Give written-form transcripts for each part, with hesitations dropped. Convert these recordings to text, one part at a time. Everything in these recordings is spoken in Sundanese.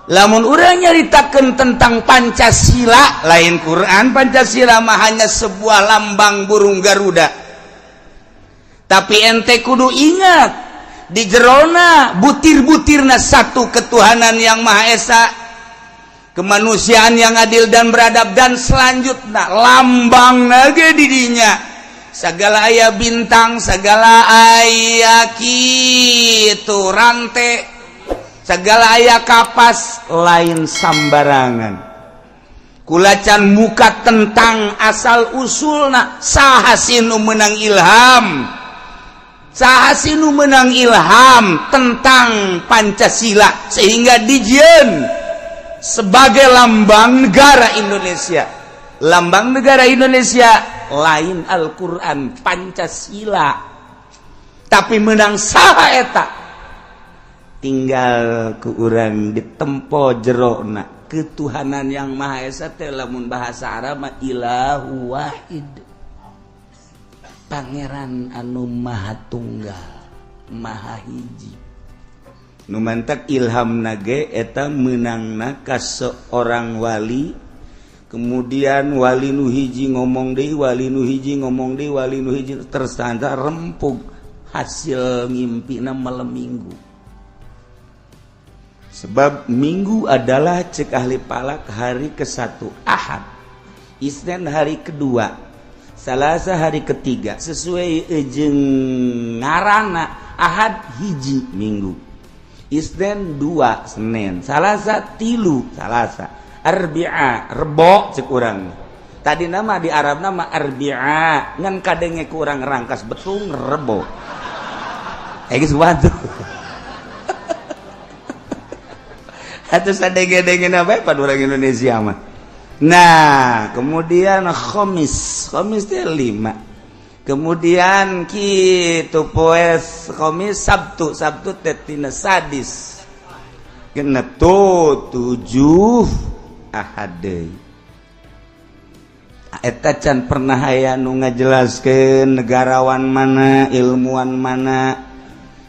Lamun urang nyaritakeun tentang Pancasila, lain Quran. Pancasila mah hanya sebuah lambang burung Garuda, tapi ente kudu ingat di jerona butir-butirna satu, ketuhanan yang Maha Esa, kemanusiaan yang adil dan beradab, dan selanjutnya lambang ge didinya segala aya bintang, segala aya kitu rantai, segala aya kapas. Lain sambarangan. Kula can muka tentang asal usulna, saha sih nu menang ilham, saha sih nu menang ilham tentang Pancasila sehingga dijieun sebagai lambang negara Indonesia. Lambang negara Indonesia lain Al-Quran, Pancasila. Tapi menang saha eta? Tinggal ku urang ditempo jerona ketuhanan yang Maha Esa teh. Lamun bahasa Arab mah ilahu wahid, pangeran anu maha tunggal, maha hiji. Nu mantak ilham nage eta menangna ka seorang wali, kemudian wali nu hiji ngomong deui, wali nu hiji ngomong deui, wali nu hiji tersandar rempug hasil ngimpina malam Minggu. Sebab Minggu adalah, cek ahli falak, hari ke-1 Ahad, Isnin hari kedua, Salasa hari ketiga, sesuai jeung ngarana. Ahad hiji Minggu, Isnin dua Senin, Salasa tilu Salasa, Arbi'a Rebo cek urang. Tadi nama di Arab nama Arbi'a, ngan kadenge kurang rangkas betung Rebo. Eh, geus waduh. Atau sadenge-denge apa pada orang Indonesia mah. Nah, kemudian Khomis, Khomis itu lima. Kemudian kitu poe Khomis, Sabtu, Sabtu teh tina sadis. Genep tuh tujuh, Ahad deui. Eta can pernah aya nu ngajelaskeun, negarawan mana, ilmuwan mana,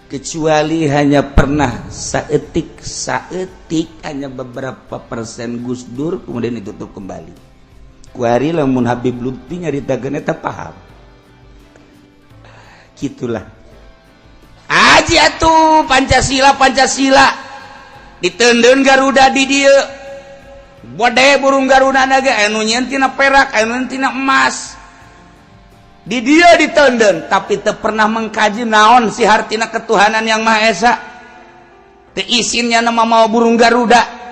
kecuali hanya pernah saetik saetik, hanya beberapa persen Gus Dur, kemudian ditutup kembali. Kuari lamun Habib Lutfi nyaritakeun eta paham gitulah. Aji atuh Pancasila, Pancasila diteundeun Garuda di dieu. Bode burung Garuda naga anu nyieun tina perak, anu tina emas, di dia diteundeun, tapi teu pernah mengkaji naon si hartina ketuhanan yang Maha Esa. Teu isinnya nama mau burung Garuda.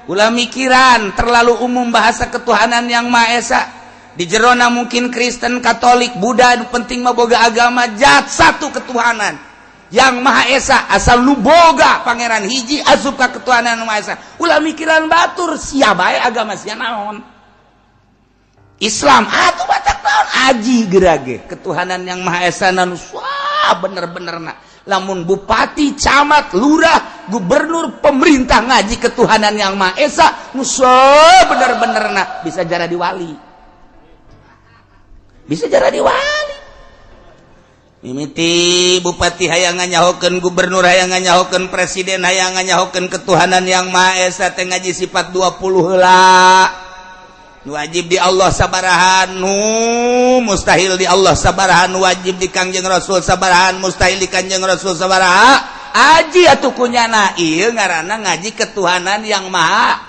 Ulah mikiran terlalu umum bahasa ketuhanan yang Maha Esa. Di jerona mungkin Kristen, Katolik, Buddha, penting mah boga agama jat satu ketuhanan yang Maha Esa. Asal lu boga pangeran hiji, asup ka ketuhanan Maha Esa. Ulah mikiran batur sia bae, agama sia naon, Islam atuh batak naon. Aji gerage ketuhanan yang Maha Esa nu bener-bener. Nah, lamun bupati, camat, lurah, gubernur, pemerintah ngaji ketuhanan yang Maha Esa nu bener-bener, nah bisa jadi wali, bisa jadi wali. Mimiti bupati hayang nganyahokeun, gubernur hayang nganyahokeun, presiden hayang nganyahokeun ketuhanan yang Maha Esa teh ngaji sifat 20 heula. Wajib di Allah sabarahan, nu mustahil di Allah sabarahan, wajib di Kangjeng Rasul sabarahan, mustahil di Kanjeng Rasul sabaraha. Aji atuh kunyana ieu ngaranna ngaji ketuhanan yang Maha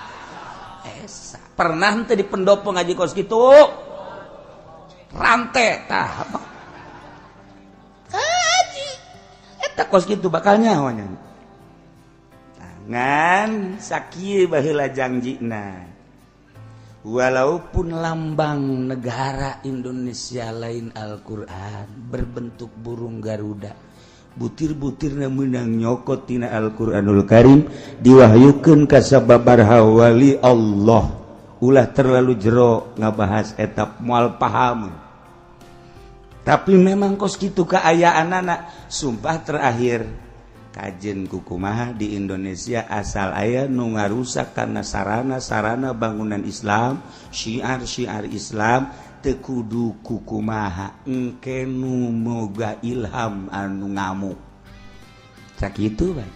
Esa. Pernah henteu di pendopo ngaji kos kitu? Rantai tah aji eta kos kitu bakal nyaho nya. Ngan sakieu baheula jangjina, walaupun lambang negara Indonesia lain Al-Quran, berbentuk burung Garuda, butir-butirna menang nyokot tina Al-Quranul Karim, diwahyukeun ka sababaraha wali Allah. Ulah terlalu jero ngabahas etap, moal paham. Tapi memang kos kitu keayaan anak. Sumpah, terakhir kajen kukumaha di Indonesia asal aya nu ngarusak karena sarana-sarana bangunan Islam, syiar-syiar Islam, teu kudu kukumaha, engke nu moga ilham anu ngamuk sakitu bae.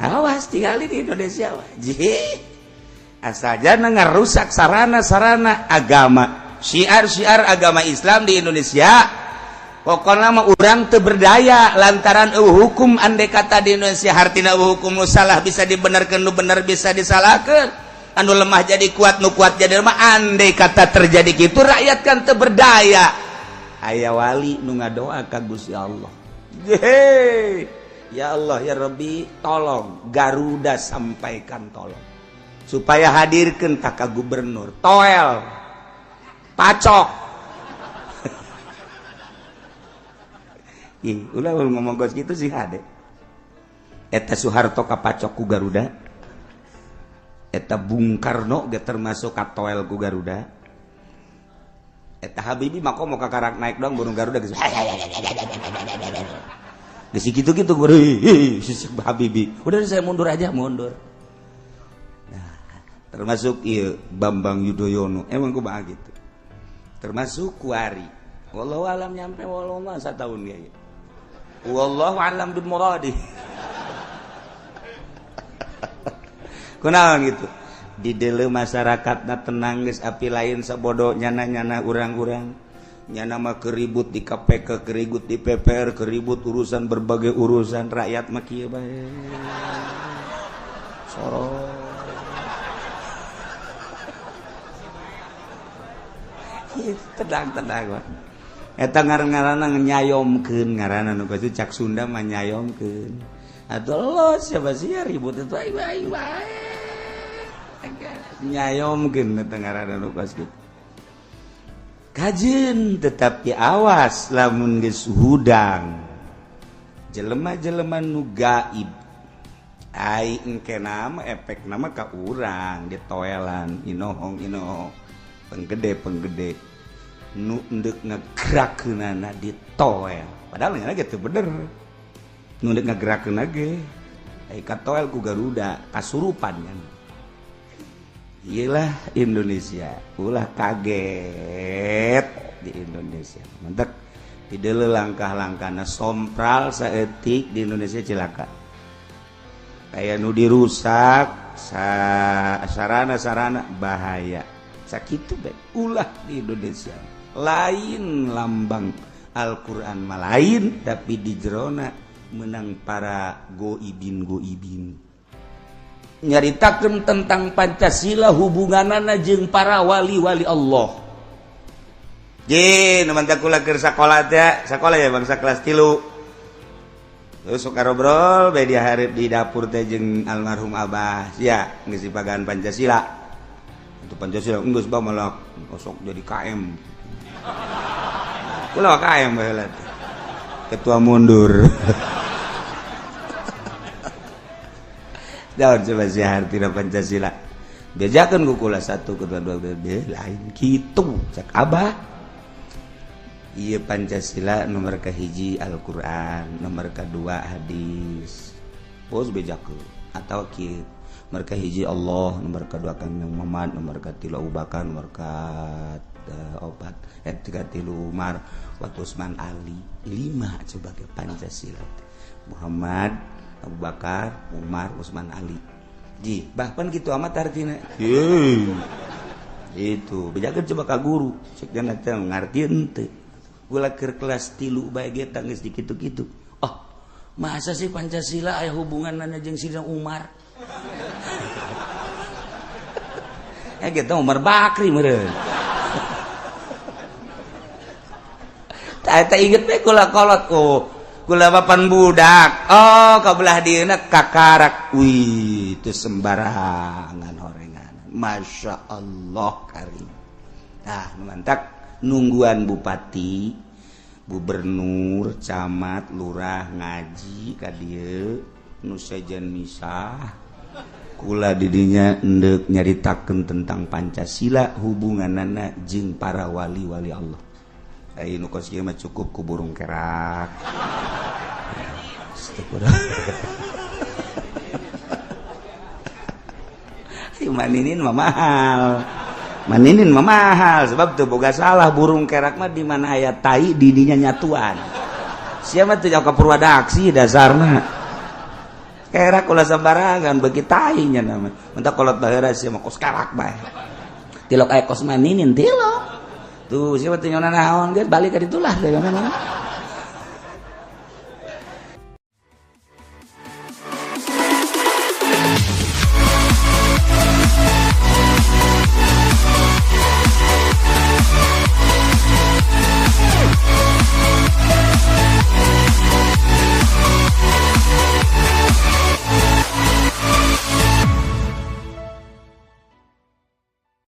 Awas tinggal di Indonesia wajib asal jangan ngarusak sarana-sarana agama, syiar-syiar agama Islam di Indonesia. Pokoknya mah urang teu berdaya lantaran hukum. Andai kata di Indonesia hartina hukum nu salah bisa dibenarkan, nu benar bisa disalahkan, anu lemah jadi kuat, nu kuat jadi lemah. Andai kata terjadi gitu, rakyat kan teu berdaya. Aya wali nu ngadoa ka Gusti Allah. Yeay. Ya Allah, ya Rabbi, tolong Garuda, sampaikan tolong supaya hadirkan kakak gubernur toel pacok. Ih, ulah ngomong gos gitu sih hade. Eta Soeharto kapacok ku Garuda, eta Bung Karno ge termasuk katoel ku Garuda, eta Habibie mah mau kakarak naik dong burung Garuda geus geus gitu-gitu guru Habibie. Udah, saya mundur aja, mundur. Nah, termasuk iya Bambang Yudhoyono emang kumaha gitu, termasuk kuari. Wallahu alam nyampe, wallahu masa tahun ya. Wallahu alam bil muradi. Kunaon gitu di dele masyarakatna tenang geus api lain sabodo nyana-nyana urang-urang nyana mah keribut di KPK, keribut di PPR, keribut urusan berbagai urusan rakyat mah kieu bae sorot. Tenang-tenang eta ngaran-ngaranna nyayomkeun, ngaranna nu kitu cak Sunda mah nyayomkeun. Atuh lo siapa sih ya ribut itu ai bae bae nyayomkeun eta ngaranna nu kitu. Kajeun tetapi awas lamun geus hudang jelema-jelema nu gaib ai engke nama efek nama ka urang ditoelan inohong inohong penggede-penggede nu endek ngagerakeunana ditoel, padahal nya gitu bener nu endek ngagerakeun ge ai katoel ku Garuda kasurupan kan. Iyalah Indonesia, ulah kaget di Indonesia. Mantap tidak langkah-langkahna sompral saeutik di Indonesia cilaka. Kayak nu dirusak sarana-sarana bahaya. Sakitu bae ulah di Indonesia. Lain lambang Al-Qur'an mah lain, tapi di jerona menang para goibin-goibin. Nyaritakeun tentang Pancasila hubunganana jeung para wali-wali Allah. Ji, nu mantap kula keur sakola teh, sakola ya bangsa kelas 3. Terus suka ngobrol bae dia hareup di dapur teh jeung almarhum Abah. Sia geus dipagaan Pancasila. Untuk Pancasila geus bah malah osok jadi KM. Kula KM baheula teh. Ketua mundur. Daun coba siar tidak Pancasila. Bejakeun ku kula 1 ketua 2 B lain kitu cak Abah. Ieu Pancasila nomor kahiji Al-Qur'an, nomor kedua hadis. Pos bejakeun atau kieu. Nomor kahiji Allah, nomor kedua Kangjeng Muhammad, nomor katilu Abu Bakar, nomor ka-4 3 Umar, wa Utsman Ali. 5 sebagai Pancasila. Muhammad, Abu Bakar, Umar, Utsman, Ali. Ji, bahkan gitu amat artinya. Itu, bejakeun coba ka guru, cek jangan teh ngartieun teu. Gula keur kelas 3 bae ge tangis di kitu-kitu. Oh, masa sih Pancasila aya hubunganna jeung Sidina Umar? Ya gitu Umar Bakri meureun. Tah inget we kula kolot. Oh, kula papan budak. Oh, kabelah dieuna kakarak. Wih, itu sembarangan horengan. Masya Allah karim. Nah, mantak nungguan bupati, gubernur, camat, lurah ngaji ka dieu nu sejen misah. Kula didinya endek nyaritakeun tentang Pancasila hubunganana jeung para wali-wali Allah. Ai nu kos ieu mah cukup ku burung kerak. Maninin mah mahal. Maninin mah mahal sebab teu boga salah burung kerak mah di mana aya tai didinya nyatuan. Sia mah teu jauh ka Purwadaksi dasarna. Kerak ulah sembarangan, bagi tainya nama. Mentak kolot baheula sia mah kos kerak bae. Tilok aya kos maninin tilok. Tuh siapa teh nyona naon geus balik ka ditulah teh.